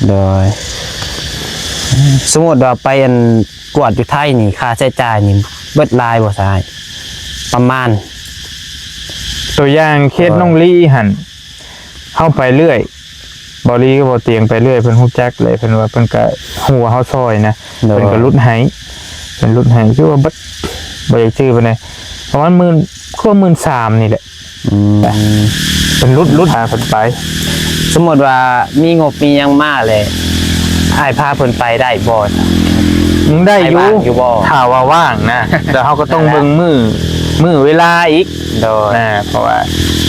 ໂດຍ ສົມມຸດວ່າໄປອັນກວດຢູ່ໄທນີ້ ຄ່າໃຊ້ຈ່າຍນີ້ເບິດຫຼາຍບໍ່ຊາຍ? ປະມານ ຕົວຢ່າງເຄສນ້ອງລີຫັ້ນ ເຮົາໄປເລື້ອຍ ເບົາລີກັບເບົາຕຽງໄປເລື້ອຍ ເພິ່ນຮູ້ຈັກແຫຼະ ເພິ່ນວ່າ ເພິ່ນກະຮູ້ວ່າເຮົາຊ່ອຍນະ ໂດຍ ເພິ່ນກະຫຼຸດໃຫ້ ເພິ່ນຫຼຸດໃຫ້ ຄືວ່າເບິດ ບໍ່ຢາກຈື່ປານໃດ ປະມານໝື່ນ ຄືວ່າໝື່ນສາມນີ້ແຫຼະ ອືມ ເພິ່ນຫຼຸດ ຫຼຸດຫາເພິ່ນໄປ. ສົມມຸດວ່າມີງົບມີຫຍັງມາແລ້ວ ອ້າຍພາເພິ່ນໄປໄດ້ບໍ່? ຍັງໄດ້ຢູ່ ອ້າຍວ່າງຢູ່ບໍ່? ຖ້າວ່າວ່າງນະ ແຕ່ເຮົາກໍຕ້ອງເບິ່ງມື້ ມື້ເວລາອີກ ໂດຍ ນະ ເພາະວ່າ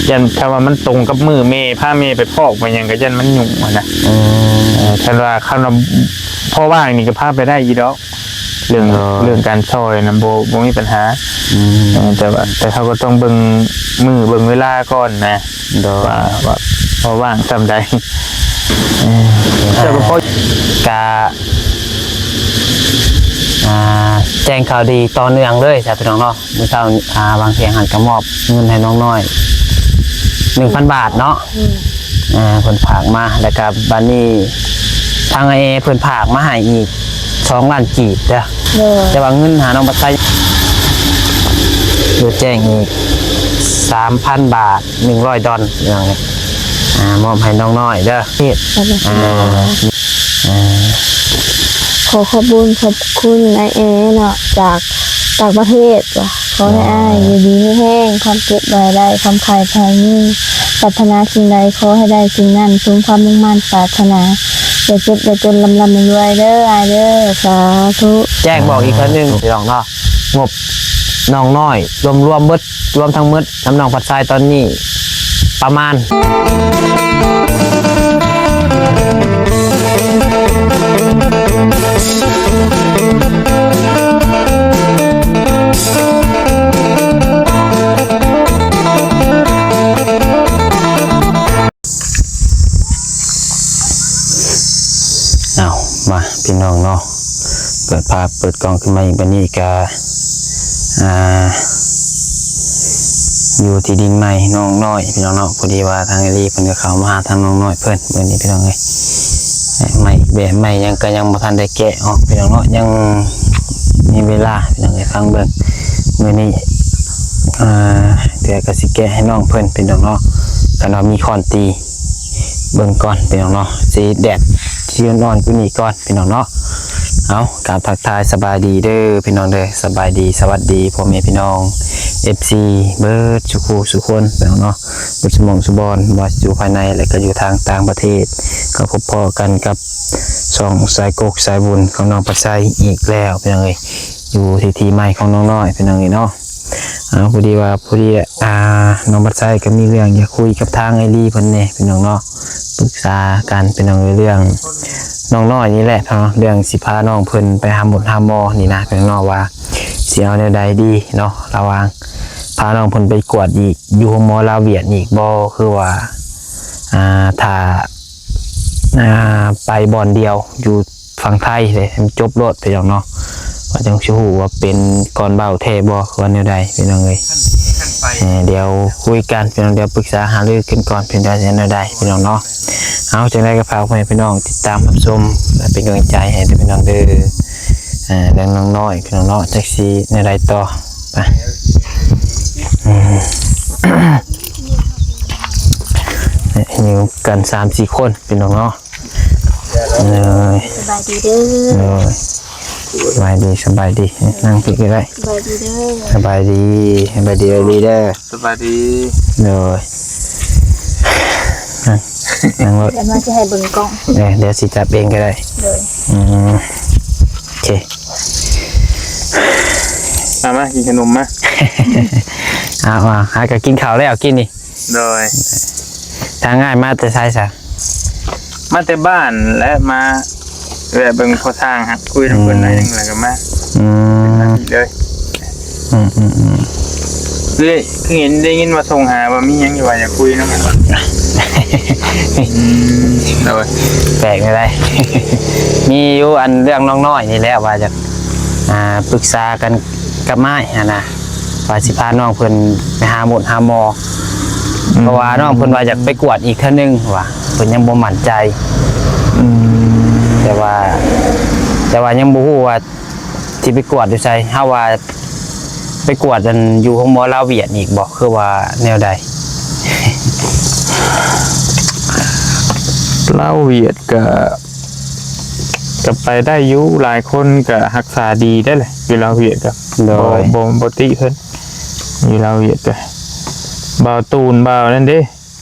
ຢ້ານຖ້າວ່າມັນຕົງກັບມື້ແມ່ ພາແມ່ໄປຟອກໄປຫຍັງ ກໍຢ້ານມັນຫຍຸ້ງຫັ້ນນະ ອືມ ເອີ ຄັນວ່າ ຄັນວ່າພໍວ່າງນີ້ກໍພາໄປໄດ້ຢູ່ດອກ ເລື່ອງ ໂດຍ ເລື່ອງການຊ່ອຍນະ ບໍ່ ບໍ່ມີບັນຫາ ອືມ ເອີ ແຕ່ວ່າ ແຕ່ເຮົາກໍຕ້ອງເບິ່ງມື້ເບິ່ງເວລາກ່ອນນະ ໂດຍ ວ່າ ວ່າພໍວ່າງສ່ຳໃດ ເອີ ແຕ່ວ່າພໍ ກະ ອ່າ ແຈ້ງຂ່າວດີຕໍ່ເນື່ອງເລີຍຊະພີ່ນ້ອງເນາະ ມື້ເຊົ້າ ອ່າ ຫວ່າງທ່ຽງຫັ້ນກໍມອບເງິນໃຫ້ນ້ອງນ້ອຍໜຶ່ງພັນບາດເນາະ ອືມ ອ່າ ເພິ່ນຝາກມາ ແລ້ວກໍບາດນີ້ທາງອ້າຍແອເພິ່ນຝາກມາໃຫ້ອີກສອງລ້ານກີບເດີ ໂດຍ ແຕ່ວ່າເງິນຫານ້ອງບັດໄຊ ເດີແຈ້ງອີກສາມພັນບາດ ໜຶ່ງຮ້ອຍດອນ ພີ່ນ້ອງເອີຍ ອ່າ ມອບໃຫ້ນ້ອງນ້ອຍເດີ ເຮັດ ອ່າ ອ່າ ຂໍຂອບບຸນຂອບຄຸນອ້າຍແອເນາະ ຈາກຕ່າງປະເທດວ່າ ຂໍໃຫ້ອ້າຍຢູ່ດີມີແຮງ ຄວາມເຈັບບໍ່ໃຫ້ໄດ້ ຄວາມໄຂ້ບໍ່ໃຫ້ມີ ປາດຖະໜາສິ່ງໃດຂໍໃຫ້ໄດ້ສິ່ງນັ້ນ ສົມຄວາມມຸ່ງໝັ້ນປາດຖະໜາ ຢ່າເຈັບຢ່າຈົນ ລ່ຳໆລວຍໆເດີອ້າຍເດີ ສາທຸ. ແຈ້ງບອກອີກເທື່ອໜຶ່ງ ພີ່ນ້ອງເນາະ ງົບນ້ອງນ້ອຍລວມໆເບິດ ລວມທັງໝົດນຳນ້ອງພັດຊາຍຕອນນີ້ປະມານ ເອົາ ມາ ພີ່ນ້ອງເນາະ ເປີດພາບເປີດກ້ອງຂຶ້ນມາອີກ ບາດນີ້ກະ ອ່າ ຢູ່ທີ່ດິນໃໝ່ນ້ອງນ້ອຍ ພີ່ນ້ອງເນາະ ພໍດີວ່າທາງອ້າຍລີເພິ່ນກໍເຂົ້າມາຫາທາງນ້ອງນ້ອຍເພິ່ນມື້ນີ້ ພີ່ນ້ອງເອີຍ ໄມ້ແບບໄມ້ຫຍັງກໍຍັງບໍ່ທັນໄດ້ແກະອອກ ພີ່ນ້ອງເນາະ ຍັງມີເວລາ ພີ່ນ້ອງເອີຍ ຟັງເບິ່ງມື້ນີ້ ອ່າ ເທື່ອກໍຊິແກະໃຫ້ນ້ອງເພິ່ນ ພີ່ນ້ອງເນາະ ຄັນວ່າມີຄ້ອນຕີ ເບິ່ງກ່ອນພີ່ນ້ອງເນາະ ຊິແດດຊິອ່ອນໆກວ່ານີ້ກ່ອນພີ່ນ້ອງເນາະ. ເອົາ ກາບທັກທາຍສະບາຍດີເດີພີ່ນ້ອງເດີ ສະບາຍດີສະຫວັດດີພໍ່ແມ່ພີ່ນ້ອງ ເອັຟຊີ ເບິດສູ່ຄູ່ສູ່ຄົນພີ່ນ້ອງເນາະ ເບິດສູ່ໝ່ອງສູ່ບ່ອນ ບໍ່ວ່າຊິຢູ່ພາຍໃນ ແລະ ກໍຢູ່ທາງຕ່າງປະເທດ ກໍພົບພໍ້ກັນກັບຊ່ອງສາຍກົກສາຍບຸນຂອງນ້ອງປາໄຊອີກແລ້ວພີ່ນ້ອງເອີຍ ຢູ່ທີ່ທີ່ໃໝ່ຂອງນ້ອງນ້ອຍພີ່ນ້ອງເອີຍເນາະ. ເອົາ ພໍດີວ່າ ພໍດີ ອ່າ ນ້ອງບັດໄຊກໍມີເລື່ອງຢາກຄຸຍກັບທາງອ້າຍລີເພິ່ນແດ່ພີ່ນ້ອງເນາະ ປຶກສາກັນພີ່ນ້ອງເອີຍ ເລື່ອງນ້ອງນ້ອຍນີ້ແຫຼະເນາະ ເລື່ອງຊິພານ້ອງເພິ່ນໄປຫາໝົດຫາໝໍນີ້ນະພີ່ນ້ອງເນາະ ວ່າຊິເອົາແນວໃດດີເນາະ ລະຫວ່າງພານ້ອງເພິ່ນໄປກວດອີກຢູ່ໂຮງໝໍລາວຫວຽດອີກບໍ່ ຄືວ່າ ອ່າ ຖ້າ ອ່າ ໄປບ່ອນດຽວຢູ່ຝັ່ງໄທເດ້ ໃຫ້ມັນຈົບໂລດພີ່ນ້ອງເນາະ ວ່າຈັ່ງຊິຮູ້ວ່າເປັນກ້ອນເບົາແທ້ບໍ່ ຄືວ່າແນວໃດພີ່ນ້ອງເອີຍ. ເອີ ດຽວຄຸຍກັນພີ່ນ້ອງ ດຽວປຶກສາຫາລືກັນກ່ອນ ເປັນແນວໃດພີ່ນ້ອງເນາະ. ເອົາ ຈັ່ງໃດກໍຝາກພໍ່ແມ່ພີ່ນ້ອງຕິດຕາມຮັບຊົມ ແລະ ເປັນກຳລັງໃຈໃຫ້ເດີພີ່ນ້ອງເດີ. ເອີ ເລື່ອງນ້ອງນ້ອຍພີ່ນ້ອງເນາະ ຈັກຊິແນວໃດຕໍ່ ໄປ ອືມ ຢູ່ກັນສາມສີ່ຄົນພີ່ນ້ອງເນາະ. ໂດຍ ສະບາຍດີເດີ. ໂດຍ ສະບາຍດີ ສະບາຍດີ ນັ່ງພີ້ກໍໄດ້. ສະບາຍດີເດີ. ສະບາຍດີ ສະບາຍດີເດີ. ສະບາຍດີ. ໂດຍ ນັ່ງ ນັ່ງໂລດ. ດຽວມາຊິໃຫ້ເບິ່ງກ້ອງ. ເອີ ດຽວຊິຈັບເອງກໍໄດ້. ໂດຍ ອືມ ໂອເຄ ມາ ມາກິນຂະໜົມມາ. ເອົາ ເອົາ ຫາກໍກິນເຂົ້າແລ້ວກິນນີ້. ໂດຍ ທາງອ້າຍມາແຕ່ໃສຊະ? ມາແຕ່ບ້ານແຫຼະ ມາແວະເບິ່ງພໍ່ຊ່າງ ຫາຄຸຍນຳເພິ່ນໜ້ອຍໜຶ່ງ ແລ້ວກໍມາ. ອືມ ມາພີ້ເລີຍ. ອືມໆໆ ຄື ຄືເຫັນ ໄດ້ຍິນວ່າສົ່ງຫາວ່າມີຫຍັງຢູ່ວ່າຢາກຄຸຍນຳ. ອືມ ໂດຍ ແປກແນວໃດ? ມີຢູ່ ອັນເລື່ອງນ້ອງນ້ອຍນີ້ແຫຼະ ວ່າຢາກ ອ່າ ປຶກສາກັນກັບອ້າຍຫັ້ນນະ ວ່າຊິພານ້ອງເພິ່ນໄປຫາໝົດຫາໝໍ ອືມ ເພາະວ່ານ້ອງເພິ່ນວ່າຢາກໄປກວດອີກເທື່ອໜຶ່ງວ່າ ເພິ່ນຍັງບໍ່ໝັ້ນໃຈ ອືມ ແຕ່ວ່າ ແຕ່ວ່າຍັງບໍ່ຮູ້ວ່າຊິໄປກວດຢູ່ໃສ. ເຮົາວ່າໄປກວດອັນຢູ່ໂຮງໝໍລາວຫວຽດອີກບໍ່ ຄືວ່າແນວໃດ? ລາວຫວຽດກະ ກະໄປໄດ້ຢູ່ ຫຼາຍຄົນກະຮັກສາດີໄດ້ແຫຼະ ຢູ່ລາວຫວຽດກະ ໂດຍ ບໍ່ ບໍ່ຕິເພິ່ນ ຢູ່ລາວຫວຽດກະ ບ່າວຕູນ ບ່າວນັ້ນເດ້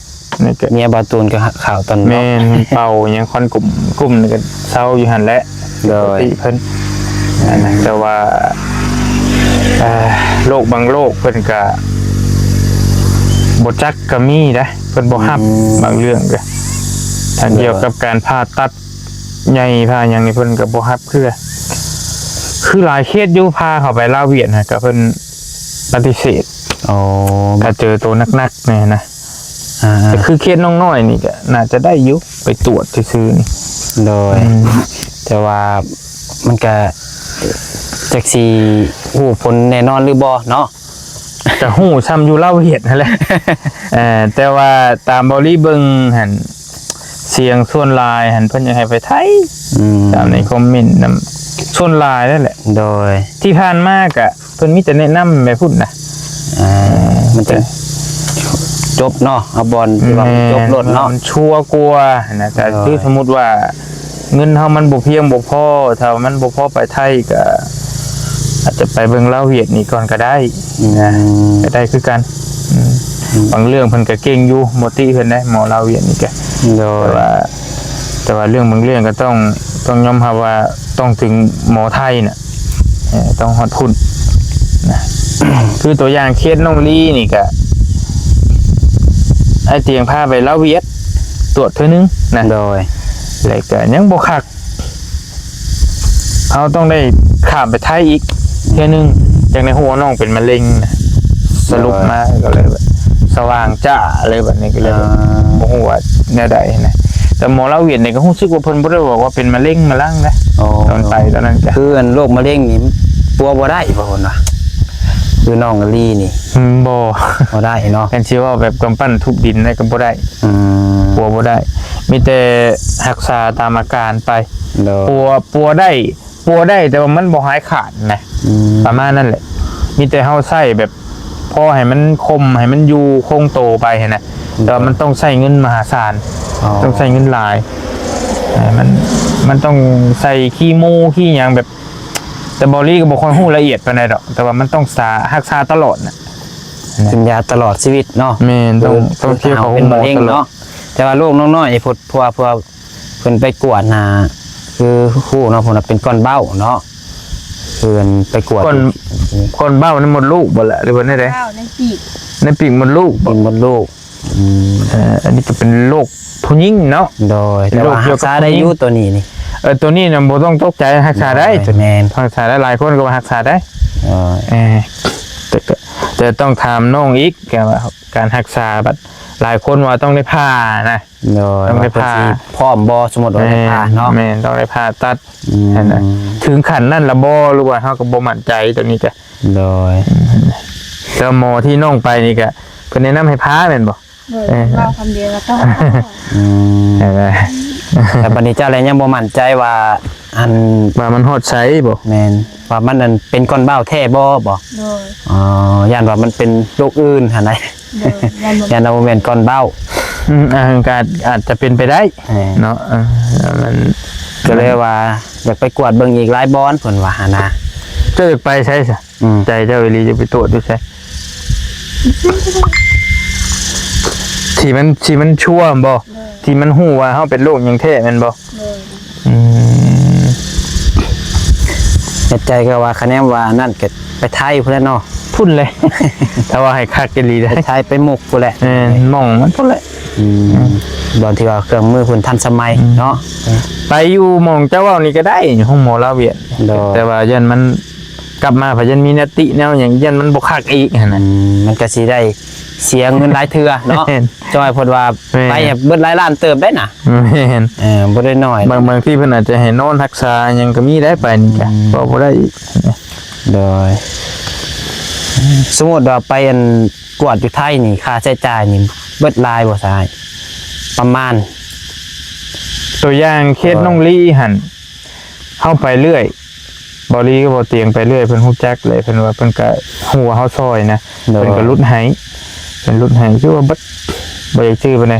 ນີ້ກະ ເມຍບ່າວຕູນກະເຂົ້າຕອນ ແມ່ນ ເປົ່າຫຍັງຄວັນກຸ່ມ ກຸ່ມນີ້ກະເຊົາຢູ່ຫັ້ນແຫຼະ ໂດຍ ປົກກະຕິເພິ່ນ ອັນນັ້ນ ແຕ່ວ່າ ເອີ ໂລກບາງໂລກເພິ່ນກະບໍ່ຈັກກະມີໄດ໋ ເພິ່ນບໍ່ຮັບ ອືມ ບາງເລື່ອງກະ ຖ້າ ໂດຍ ກ່ຽວກັບການຜ່າຕັດ ໃຫຍ່ ຜ່າຫຍັງນີ້ເພິ່ນກະບໍ່ຮັບຄືກັນ ຄືຫຼາຍເຄສຢູ່ ພາເຂົ້າໄປລາວຫວຽດນະ ກະເພິ່ນປະຕິເສດ ອໍ ກະເຈີໂຕໜັກໆແນ່ນະ ອາ ແຕ່ຄືເຄສນ້ອງນ້ອຍນີ້ກະໜ້າຈະໄດ້ຢູ່ ໄປຕວດຊື່ໆນີ້ ໂດຍ ອືມ ແຕ່ວ່າມັນກະຈັກຊິຮູ້ຜົນແນ່ນອນຫຼືບໍ່ເນາະ. ກະຮູ້ຊ່ຳຢູ່ລາວຫວຽດຫັ້ນແຫຼະ ເອີ ແຕ່ວ່າຕາມເບົາລີເບິ່ງຫັ້ນ ສຽງສ່ວນຫຼາຍຫັ້ນ ເພິ່ນຢາກໃຫ້ໄປໄທ ອືມ ຕາມໃນຄອມເມັນນຳ ສ່ວນຫຼາຍນັ້ນແຫຼະ ໂດຍ ທີ່ຜ່ານມາກະເພິ່ນມີແຕ່ແນະນຳແບບພຸ້ນນະ ອ່າ ມັນຈະຈົບເນາະ ເອົາບ່ອນທີ່ວ່າມັນ ແມ່ນ ຈົບໂລດເນາະ ມັນຊົວກວ່ານະ ກະ ໂດຍ ຄືສົມມຸດວ່າ ເງິນເຮົາມັນບໍ່ພຽງບໍ່ພໍ ຖ້າວ່າມັນບໍ່ພໍໄປໄທກະອາດຈະໄປເບິ່ງລາວຫວຽດນີ້ກ່ອນກະໄດ້ ອືມ ນະ ກະໄດ້ຄືກັນ ອືມ ອືມ ບາງເລື່ອງເພິ່ນກະເກັ່ງຢູ່ ບໍ່ຕິເພິ່ນໄດ໋ ໝໍລາວຫວຽດນີ້ກະ ໂດຍ ແຕ່ວ່າ ແຕ່ວ່າເລື່ອງບາງເລື່ອງກະຕ້ອງ ຕ້ອງຍອມຮັບວ່າຕ້ອງເຖິງໝໍໄທນະ ເອີ ຕ້ອງຮອດພຸ້ນນະ ຄືຕົວຢ່າງເຄສນ້ອງລີນີ້ກະ ອ້າຍຕຽງພາໄປລາວຫວຽດ ຕວດເທື່ອໜຶ່ງນະ ໂດຍ ແລ້ວກະຍັງບໍ່ຄັກ ເຮົາຕ້ອງໄດ້ຂ້າມໄປໄທອີກເທື່ອໜຶ່ງ ຈັ່ງໄດ້ຮູ້ວ່ານ້ອງເປັນມະເຮັງນະ ສະຫຼຸບມາ ໂດຍ ກະເລີຍແບບສະຫວ່າງຈ້າເລີຍ ບາດນີ້ກະເລີຍ ອ່າ ບໍ່ຮູ້ວ່າແນວໃດນະ ແຕ່ໝໍລາວຫວຽດນີ້ກະຮູ້ສຶກວ່າເພິ່ນບໍ່ໄດ້ບອກວ່າເປັນມະເຮັງມະລັງນະ ອໍ ຕອນໄປຕອນນັ້ນກະ ຄືອັນໂລກມະເຮັງນີ້ປົວບໍ່ໄດ້ບໍ່ ເພິ່ນວ່າ ຄືນ້ອງອາລີນີ້ ອືມ ບໍ່ ບໍ່ໄດ້ເນາະ ຄັນຊິເວົ້າແບບກຳປັ້ນທຸບດິນໄດ້ກະບໍ່ໄດ້ ອືມ ປົວບໍ່ໄດ້ ມີແຕ່ຮັກສາຕາມອາການໄປ ໂດຍ ປົວ ປົວໄດ້ ປົວໄດ້ ແຕ່ວ່າມັນບໍ່ຫາຍຂາດນະ ອືມ ປະມານນັ້ນແຫຼະ ມີແຕ່ເຮົາໃຊ້ແບບພໍໃຫ້ມັນຄົມ ໃຫ້ມັນຢູ່ຄົງໂຕໄປຫັ້ນນະ ໂດຍ ແຕ່ວ່າມັນຕ້ອງໃຊ້ເງິນມະຫາສານ ອໍ ຕ້ອງໃຊ້ເງິນຫຼາຍ ເອີ ມັນ ມັນຕ້ອງໃສ່ຄີໂມ ຄີຫຍັງແບບ ແຕ່ເບົາລີກະບໍ່ຄ່ອຍຮູ້ລະອຽດປານໃດດອກ ແຕ່ວ່າມັນຕ້ອງສາ ຮັກສາຕະຫຼອດນະ ກິນຢາຕະຫຼອດຊີວິດເນາະ ແມ່ນ ຕ້ອງ ຕ້ອງເຂົ້າໂຮງໝໍຕະຫຼອດ ແຕ່ວ່າໂລກນ້ອງນ້ອຍນີ້ ເພາະ ເພາະວ່າ ເພາະວ່າເພິ່ນໄປກວດຫັ້ນ ຄືຮູ້ເນາະ ເພິ່ນວ່າເປັນກ້ອນເບົາເນາະ ເພິ່ນໄປກວດ ກ້ອນ ກ້ອນເບົາໃນມົດລູກບໍ່ລະ ຫຼືວ່າແນວໃດ? ເບົາໃນປີກ ໃນປີກມົດລູກ ປີກມົດລູກ ອືມ ເອີ ອັນນີ້ກະເປັນໂລກຜູ້ຍິງເນາະ ໂດຍ ແຕ່ວ່າຮັກສາໄດ້ຢູ່ໂຕນີ້ນີ້ ເອີ ໂຕນີ້ນະບໍ່ຕ້ອງຕົກໃຈ ຮັກສາໄດ້ ໂດຍ ແມ່ນ ຮັກສາໄດ້ ຫຼາຍຄົນກະວ່າຮັກສາໄດ້ ໂດຍ ເອີ ແຕ່ ແຕ່ຕ້ອງຖາມນ້ອງອີກ ກະວ່າການຮັກສາບັດ ຫຼາຍຄົນວ່າຕ້ອງໄດ້ຜ່ານະ ໂດຍ ຕ້ອງໄດ້ຜ່າ ວ່າເພິ່ນຊິພ້ອມບໍ່ ສົມມຸດວ່າໄດ້ຜ່າເນາະ ແມ່ນ ຕ້ອງໄດ້ຜ່າຕັດ ອືມ ຫັ້ນນະ ເຖິງຂັ້ນນັ້ນລະບໍ່ ຫຼືວ່າເຮົາກະບໍ່ໝັ້ນໃຈໂຕນີ້ກະ ໂດຍ ແຕ່ໝໍທີ່ນ້ອງໄປນີ້ກະ ເພິ່ນແນະນຳໃຫ້ຜ່າແມ່ນບໍ່? ໂດຍ ເອີ ເວົ້າຄຳດຽວກະຕ້ອງ ອືມ ເຫັນໄໝ ແຕ່ບັດນີ້ເຈົ້າແລະຍັງບໍ່ໝັ້ນໃຈວ່າ ອັນ ວ່າມັນຮອດໃສບໍ່? ແມ່ນ ວ່າມັນອັນເປັນກ້ອນເບົາແທ້ບໍ່ ບໍ່? ໂດຍ ອໍ ຢ້ານວ່າມັນເປັນໂລກອື່ນຫັ້ນໃດ ໂດຍ ຢ້ານວ່າບໍ່ແມ່ນກ້ອນເບົາ ອືມ ອາ ກະອາດ ອາດຈະເປັນໄປໄດ້ ເອີ ເນາະ ເອີ ມັນ ກະເລີຍວ່າຢາກໄປກວດເບິ່ງອີກຫຼາຍບ່ອນ ເພິ່ນວ່າຫັ້ນນະ ເຈົ້າຢາກໄປໃສຊະ? ອືມ ໃຈເຈົ້າອີ່ຫຼີ ຈະໄປຕວດຢູ່ໃສ? ທີ່ມັນ ທີ່ມັນຊົວແມ່ນບໍ່? ໂດຍ ທີ່ມັນຮູ້ວ່າເຮົາເປັນໂລກຫຍັງແທ້ແມ່ນບໍ່? ໂດຍ ອືມ ໃນໃຈກະວ່າຄະແນນວ່ານັ້ນກະໄປໄທພຸ້ນແຫຼະເນາະ ພຸ້ນແຫຼະ ຖ້າວ່າໃຫ້ຄັກອີ່ຫຼີໄດ໋ ໄປໄທໄປມຸກພຸ້ນແຫຼະ ແມ່ນ ໝ່ອງມັນພຸ້ນແຫຼະ ອືມ ອືມ ບ່ອນທີ່ວ່າເຄື່ອງມືເພິ່ນທັນສະໄໝ ອືມ ເນາະ ໄປຢູ່ໝ່ອງເຈົ້າເວົ້ານີ້ກະໄດ້ ໂຮງໝໍລາວຫວຽດ ໂດຍ ແຕ່ວ່າຢ້ານມັນ ກັບມາພະຍັນມີນະຕິແນວຫຍັງ ຢ້ານມັນບໍ່ຄັກອີກຫັ້ນນະ ອືມ ມັນກະຊິໄດ້ເສຍເງິນຫຼາຍເທື່ອເນາະ ແມ່ນ ຈ້ອຍເພິ່ນວ່າ ແມ່ນ ໄປເບິດຫຼາຍລ້ານເຕີບໄດ໋ນະ ແມ່ນ ເອີ ບໍ່ໄດ້ໜ້ອຍ ບາງ ບາງທີເພິ່ນອາດຈະໃຫ້ນອນຮັກສາຫຍັງກະມີໄດ໋ ໄປນີ້ກະ ອືມ ເວົ້າບໍ່ໄດ້ອີກ ໂດຍ ສົມມຸດວ່າໄປອັນກວດຢູ່ໄທນີ້ ຄ່າໃຊ້ຈ່າຍນີ້ ເບິດຫຼາຍບໍ່ຊາຍ? ປະມານ ຕົວຢ່າງເຄສນ້ອງລີຫັ້ນ ເຮົາໄປເລື້ອຍ ເບົາລີກັບເບົາຕຽງໄປເລື້ອຍ ເພິ່ນຮູ້ຈັກເລີຍ ເພິ່ນວ່າ ເພິ່ນກະຮູ້ວ່າເຮົາຊ່ອຍນະ ໂດຍ ເພິ່ນກະຫຼຸດໃຫ້ ເພິ່ນຫຼຸດໃຫ້ ຄືວ່າເບິດ ບໍ່ຢາກຈື່ປານໃດ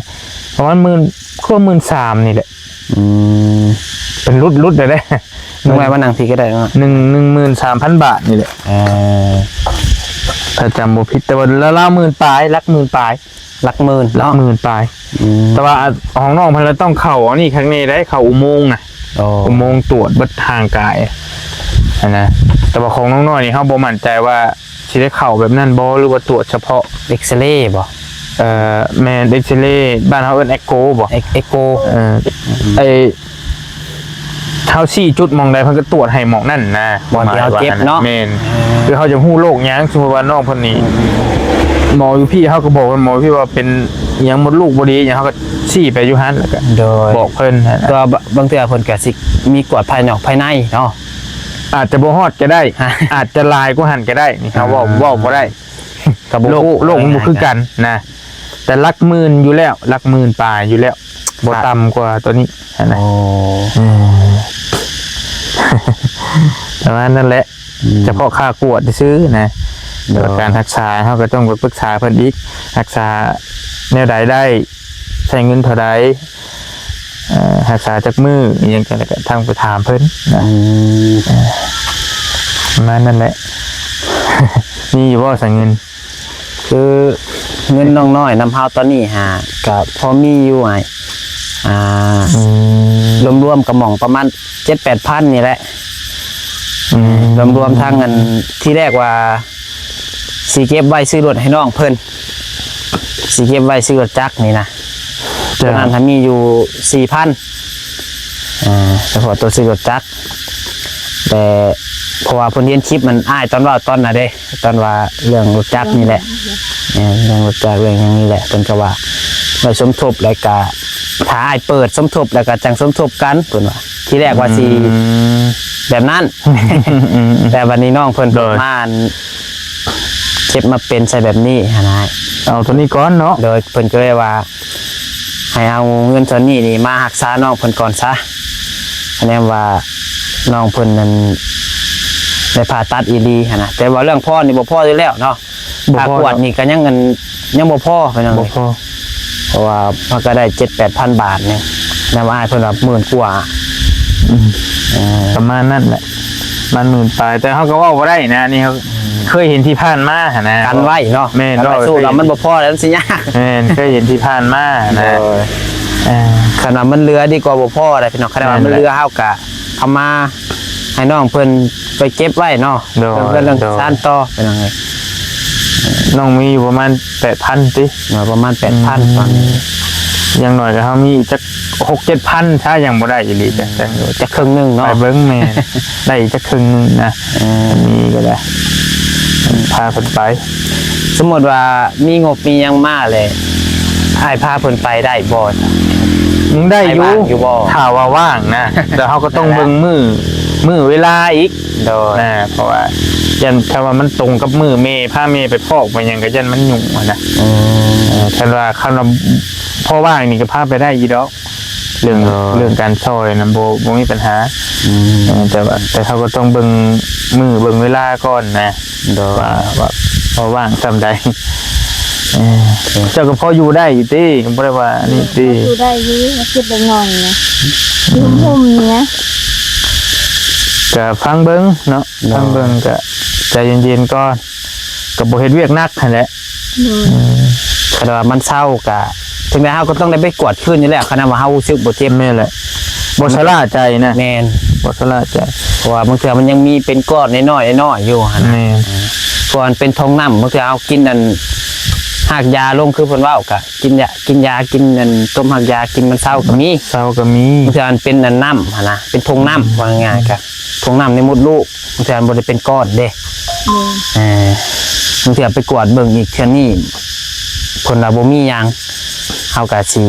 ປະມານໝື່ນ ຄືວ່າໝື່ນສາມນີ້ແຫຼະ. ອືມ ເພິ່ນຫຼຸດ ຫຼຸດໄດ້ເດ້ ນ້ອງໄວ້ມານັ່ງພີ້ກໍໄດ້ເນາະ ໜຶ່ງ ໜຶ່ງໝື່ນສາມພັນບາດນີ້ແຫຼະ. ເອີ ຖ້າຈຳບໍ່ຜິດ ແຕ່ວ່າລາວໆ ໝື່ນປາຍ ຫຼັກໝື່ນປາຍ ຫຼັກໝື່ນ ຫຼັກ ເນາະ ໝື່ນປາຍ. ອືມ ແຕ່ວ່າຂອງນ້ອງເພິ່ນລະຕ້ອງເຂົ້າອັນນີ້ຄັກແນ່ໄດ໋ ເຂົ້າອຸໂມງນະ. ອໍ ອຸໂມງຕວດເບິດຮ່າງກາຍຫັ້ນນະ ແຕ່ວ່າຂອງນ້ອງນ້ອຍນີ້ເຮົາບໍ່ໝັ້ນໃຈວ່າຊິໄດ້ເຂົ້າແບບນັ້ນບໍ່ ຫຼືວ່າຕວດສະເພາະ ເອັກຊະເລບໍ່? ເອີ ແມ່ນ ເອັກຊະເລ ບ້ານເຮົາເອີ້ນເອັກໂກບໍ່? ເອັກ ເອັກໂກ ເອີ ອືມ ໄອ້ ເຮົາຊີ້ຈຸດໝ່ອງໃດ ເພິ່ນກໍຕວດໃຫ້ໝ່ອງນັ້ນນະ ບ່ອນທີ່ເຮົາເຈັບເນາະ. ແມ່ນ ເອີ ຄືເຮົາຈະຮູ້ໂລກຫຍັງ ສົມມຸດວ່ານ້ອງເພິ່ນນີ້ ໝໍຢູ່ພີ້ ເຮົາກໍບອກເພິ່ນ ໝໍຢູ່ພີ້ວ່າເປັນຫຍັງ ມົດລູກບໍ່ດີຫຍັງ ເຮົາກໍຊີ້ໄປຢູ່ຫັ້ນ ແລ້ວກໍ ໂດຍ ບອກເພິ່ນຫັ້ນນະ. ແຕ່ວ່າບາງເທື່ອເພິ່ນກໍຊິມີກວດພາຍນອກພາຍໃນເນາະ ອາດຈະບໍ່ຮອດກໍໄດ້ ອາດຈະຫຼາຍກວ່າຫັ້ນກໍໄດ້ ນີ້ເຮົາເວົ້າ ອ່າ ເວົ້າບໍ່ໄດ້ ກໍບໍ່ ໂລກ ຮູ້ ໂລກມັນບໍ່ຄືກັນນະ ແຕ່ຫຼັກໝື່ນຢູ່ແລ້ວ ຫຼັກໝື່ນປາຍຢູ່ແລ້ວ ບໍ່ ຄັບ ຕ່ຳກວ່າຕົວນີ້ຫັ້ນນະ. ໂອ້ ເອີ ປະມານນັ້ນແຫຼະ ອືມ ສະເພາະຄ່າກວດຊື່ໆນະ ໂດຍ ແຕ່ວ່າການຮັກສາເຮົາກໍຕ້ອງໄປປຶກສາເພິ່ນອີກ ຮັກສາແນວໃດໄດ້ ໃຊ້ເງິນເທົ່າໃດ ເອີ ຮັກສາຈັກມື້ ອີ່ຫຍັງຈັ່ງໃດກໍທັງໄປຖາມເພິ່ນນະ. ອືມ ເອີ ປະມານນັ້ນແຫຼະ ມີຢູ່ບໍ່ສະເງິນ? ຄືເງິນນ້ອງນ້ອຍນຳເຮົາຕອນນີ້ຫາກະພໍມີຢູ່ອ້າຍ ອ່າ ອືມ ລວມໆກະໝ່ອງປະມານເຈັດແປດພັນນີ້ແຫຼະ. ອືມ ລວມໆທັງອັນ ທີແລກວ່າຊິເກັບໄວ້ຊື້ລົດໃຫ້ນ້ອງເພິ່ນ ຊິເກັບໄວ້ຊື້ລົດຈັກນີ້ນະ. ເຈົ້າ ຕອນນັ້ນຫາມີຢູ່ສີ່ພັນ ອ່າ ສະເພາະໂຕຊື້ລົດຈັກ ແຕ່ເພາະວ່າເພິ່ນເຫັນຄລິບມັນ ອ້າຍຕອນເວົ້າຕອນນັ້ນເດ້ ຕອນວ່າເລື່ອງລົດຈັກນີ້ແຫຼະ ແມ່ນ ເລື່ອງລົດຈັກເລື່ອງຫຍັງນີ້ແຫຼະ ເພິ່ນກໍວ່າໄວ້ສົມທົບ ແລ້ວກະຖ້າອ້າຍເປີດສົມທົບ ແລ້ວກະຈັ່ງສົມທົບກັນ ເພິ່ນວ່າ ທີແລກວ່າຊິ ອືມ ແບບນັ້ນ ອືມ ແຕ່ບັດນີ້ນ້ອງເພິ່ນ ໂດຍ ມາອັນ ເກັບມາເປັນໃສ່ແບບນີ້ຫັ້ນນະ ເອົາໂຕນີ້ກ່ອນເນາະ. ໂດຍ ເພິ່ນກໍເລີຍວ່າ ໃຫ້ເອົາເງິນສ່ວນນີ້ນີ້ມາຮັກສານ້ອງເພິ່ນກ່ອນຊະ ຄະແນນວ່ານ້ອງເພິ່ນນັ້ນໄດ້ຜ່າຕັດອີ່ຫຼີຫັ້ນນະ ແຕ່ວ່າເລື່ອງພໍນີ້ບໍ່ພໍຢູ່ແລ້ວເນາະ ບໍ່ພໍ ຄ່າກວດນີ້ກໍຍັງອັນ ຍັງບໍ່ພໍພີ່ນ້ອງ ບໍ່ພໍ ເພາະວ່າມັນກໍໄດ້ເຈັດແປດພັນບາດນີ້ ນຳອ້າຍເພິ່ນວ່າໝື່ນກວ່າ ອືມ ເອີ ປະມານນັ້ນແຫຼະ ປະມານໝື່ນປາຍ ແຕ່ເຮົາກໍເວົ້າບໍ່ໄດ້ນະ ອັນນີ້ເຮົາ ອືມ ເຄີຍເຫັນທີ່ຜ່ານມາຫັ້ນນະ ກັນໄວ້ເນາະ ແມ່ນ ກັນໄວ້ ເນາະ ສູ້ແລ້ວມັນບໍ່ພໍແລ້ວມັນຊິຍາກ ແມ່ນ ເຄີຍເຫັນທີ່ຜ່ານມາຫັ້ນນະ ໂດຍ ເອີ ຄັນວ່າມັນເຫຼືອດີກວ່າບໍ່ພໍໄດ໋ພີ່ນ້ອງ ຄັນວ່າມັນເຫຼືອ ແມ່ນແຫຼະ ເຮົາກະເອົາມາໃຫ້ນ້ອງເພິ່ນໄປເກັບໄວ້ເນາະ ໂດຍ ເພື່ອເລື່ອງ ໂດຍ ຊານຕໍ່ພີ່ນ້ອງເອີຍ ນ້ອງມີຢູ່ປະມານແປດພັນຕິ ເນາະ ປະມານແປດພັນ ອືມ ຕອນນີ້ ຢ່າງໜ້ອຍກໍເຮົາມີອີກຈັກຫົກເຈັດພັນ ຖ້າຍັງບໍ່ໄດ້ອີ່ຫຼີ ອືມ ຈັກ ຈັກເຄິ່ງໜຶ່ງເນາະ ໄປເບິ່ງ ແມ່ນ ໄດ້ອີກຈັກເຄິ່ງໜຶ່ງນະ ເອີ ມີກໍໄດ້ ພາເພິ່ນໄປ ສົມມຸດວ່າມີງົບມີຫຍັງມາແລ້ວ ອ້າຍພາເພິ່ນໄປໄດ້ບໍ່? ໄດ້ຢູ່ ໄດ້ຢູ່ບໍ່? ຖ້າວ່າວ່າງນະ ແຕ່ເຮົາກໍຕ້ອງເບິ່ງມື້ ມື້ເວລາອີກ ໂດຍ ນະ ເພາະວ່າຢ້ານ ຖ້າວ່າມັນຕົງກັບມື້ແມ່ ພາແມ່ໄປຟອກໄປຫຍັງ ກໍຢ້ານມັນຫຍຸ້ງຫັ້ນນະ ອືມ ເອີ ຄັນວ່າ ຄັນວ່າພໍວ່າງນີ້ກໍພາໄປໄດ້ຢູ່ດອກ ເລື່ອງ ໂດຍ ເລື່ອງການຊ່ອຍນະ ບໍ່ ບໍ່ມີບັນຫາ ອືມ ເອີ ແຕ່ວ່າ ແຕ່ເຮົາກໍຕ້ອງເບິ່ງມື້ເບິ່ງເວລາກ່ອນນະ ໂດຍ ວ່າ ວ່າພໍວ່າງສ່ຳໃດ ເອີ ເຈົ້າກໍພໍຢູ່ໄດ້ຢູ່ຕິ ກໍບໍ່ໄດ້ວ່ານີ້ຕິ ຢູ່ໄດ້ຢູ່ ມາເກັບໄດ້ໜ້ອຍນະ ຢູ່ຮົ່ມໆນີ້ນະ ກໍຟັງເບິ່ງເນາະ ໂດຍ ທາງເບິ່ງກະໃຈເຢັນໆກ່ອນ ກະບໍ່ເຮັດວຽກໜັກຫັ້ນແຫຼະ ໂດຍ ອືມ ຄັນວ່າມັນເຊົາກະ ເຖິງໃດເຮົາກໍຕ້ອງໄດ້ໄປກວດຄືນຢູ່ແລ້ວ ຄັນວ່າເຮົາຮູ້ສຶກບໍ່ເຈັບ ແມ່ນແຫຼະ ບໍ່ຊະລ່າໃຈນະ ແມ່ນ ບໍ່ຊະລ່າໃຈ ເພາະວ່າບາງເທື່ອມັນຍັງມີເປັນກ້ອນນ້ອຍໆ ນ້ອຍໆຢູ່ຫັ້ນນະ ແມ່ນ ເພາະວ່າມັນເປັນທອງນ້ຳ ບາງເທື່ອເຮົາກິນອັນຮາກຢາລົງ ຄືເພິ່ນເວົ້າກະ ກິນຢາ ກິນຢາ ກິນອັນຕົ້ມຮາກຢາ ກິນມັນເຊົາກໍມີ ເຊົາກໍມີ ບາງເທື່ອມັນເປັນອັນນ້ຳຫັ້ນນະ ເປັນຜົງນ້ຳ ວ່າງ່າຍໆ ກະຜົງນ້ຳໃນມົດລູກ ບາງເທື່ອມັນບໍ່ໄດ້ເປັນກ້ອນເດ້ ໂດຍ ເອີ ບາງເທື່ອໄປກວດເບິ່ງອີກເທື່ອນີ້ ເພິ່ນວ່າບໍ່ມີຫຍັງ ເຮົາກະຊິ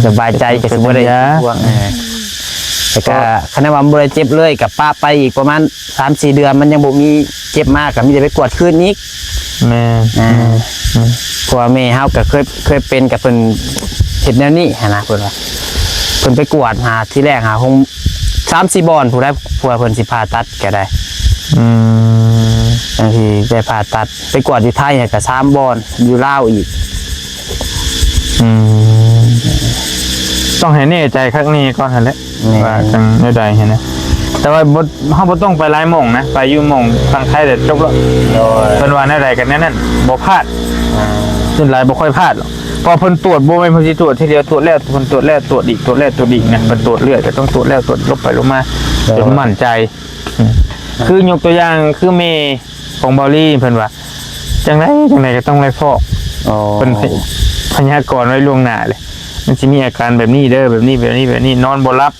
ສະບາຍໃຈ ກະຊິບໍ່ໄດ້ເປັນຫ່ວງ ເອີ ແຕ່ກະ ຄັນວ່າມັນບໍ່ໄດ້ເຈັບເລີຍ ກະປະໄປອີກປະມານສາມສີ່ເດືອນ ມັນຍັງບໍ່ມີເຈັບມາ ກະມີແຕ່ໄປກວດຄືນອີກ ແມ່ນ ອ່າ ແມ່ນ ແມ່ນ ເພາະວ່າແມ່ເຮົາກໍເຄີຍ ເຄີຍເປັນກັບເພິ່ນ ເຮັດແນວນີ້ຫັ້ນນະ ເພິ່ນວ່າ ເພິ່ນໄປກວດຫາ ທີແລກຫາໂຮງ ສາມສີ່ບ່ອນພຸ້ນແຫຼະ ເພື່ອເພິ່ນຊິຜ່າຕັດກໍໄດ້ ອືມ ຈັ່ງຊິໄດ້ຜ່າຕັດ ໄປກວດຢູ່ໄທກໍສາມບ່ອນ ຢູ່ລາວອີກ ອືມ ຕ້ອງໃຫ້ແນ່ໃຈຄັກແນ່ກ່ອນຫັ້ນແຫຼະ ແມ່ນ ວ່າຈັ່ງແນວໃດຫັ້ນນະ ແຕ່ວ່າບໍ່ ເຮົາບໍ່ຕ້ອງໄປຫຼາຍໝ່ອງນະ ໄປຢູ່ໝ່ອງຝັ່ງໄທແລ້ວຈົບແລ້ວ ໂດຍ ເພິ່ນວ່າແນວໃດກໍແນວນັ້ນ ບໍ່ພາດ ອ່າ ສ່ວນຫຼາຍບໍ່ຄ່ອຍພາດຫຼອກ ເພາະເພິ່ນຕວດ ບໍ່ແມ່ນເພິ່ນຊິຕວດທີດຽວ ຕວດແລ້ວ ເພິ່ນຕວດແລ້ວ ຕວດອີກ ຕວດແລ້ວ ຕວດອີກນະ ເພິ່ນຕວດເລື້ອຍ ກໍຕ້ອງຕວດແລ້ວ ຕວດລົບໄປລົບມາ ໂດຍ ຈົນໝັ້ນໃຈ ອືມ ຄືຍົກຕົວຢ່າງ ຄືແມ່ຂອງເບົາລີ ເພິ່ນວ່າ ຈັ່ງໃດຈັ່ງໃດກໍຕ້ອງໄດ້ຟອກ ອໍ ເພິ່ນພະ ພະຍາກອນໄວ້ລ່ວງໜ້າເລີຍ ມັນຊິມີອາການແບບນີ້ເດີ ແບບນີ້ ແບບນີ້ ແບບນີ້ ນອນບໍ່ຫຼັບ